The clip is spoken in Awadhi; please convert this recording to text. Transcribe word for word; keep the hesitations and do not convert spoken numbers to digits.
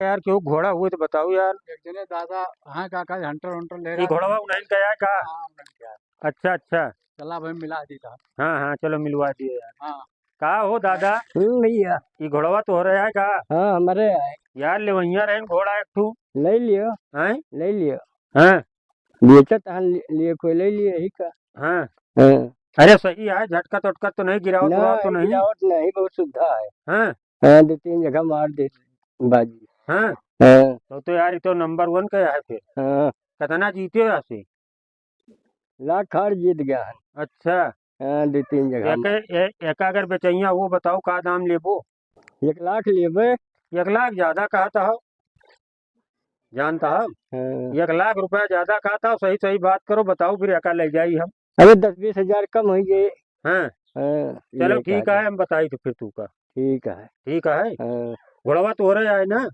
यार, केहू घोड़ा हुए तो बताओ यार। एक जने दादा, हाँ काका, हंटर वंटर ले ये रहा घोड़वा था। उन्हीं का है का? हाँ, उन्हीं का है। अच्छा, अच्छा। चला भाई, मिला दी था। हाँ, हाँ, चलो मिलवा दिए यार। हाँ। का हो दादा? हम्म, भैया। ये घोड़वा तोहरे है का? हाँ, हमरे है। यार, लेवइया रहे घोड़ा एक ठू। ले लियो। हैं? ले लियो। हाँ। बेचत हन, ले, ले कोई ले लिए ही का। हाँ। हाँ। अरे सही है, झटका तटका तो नहीं, गिरावट ना, उरावट तो नहीं? गिरावट नहीं, बहुत सुविधा है। हाँ। हाँ, दो तीन जगह मार दे बाजी। हाँ। हाँ। तो, तो यार, ये तो नंबर वन का है फिर। हाँ। कितना जीते हो यहाँ से? लाख खाड़ जीत गया है। अच्छा। हाँ, दो तीन जगह एक, में। ए-, एक अगर बेचैया वो बताओ का दाम लेबो? एक लाख लेबे। एक लाख ज्यादा कहता हो, जानता हो? हाँ। एक लाख रुपया ज्यादा कहता हो, सही सही बात करो, बताओ फिर एका ले जाई हम। अरे दस बीस हजार कम हो जाए। हाँ। हाँ, चलो ये ठीक का है, हम बताई तो फिर तू का। ठीक है। ठीक है। हाँ। घोड़वा तोहरे आए ना?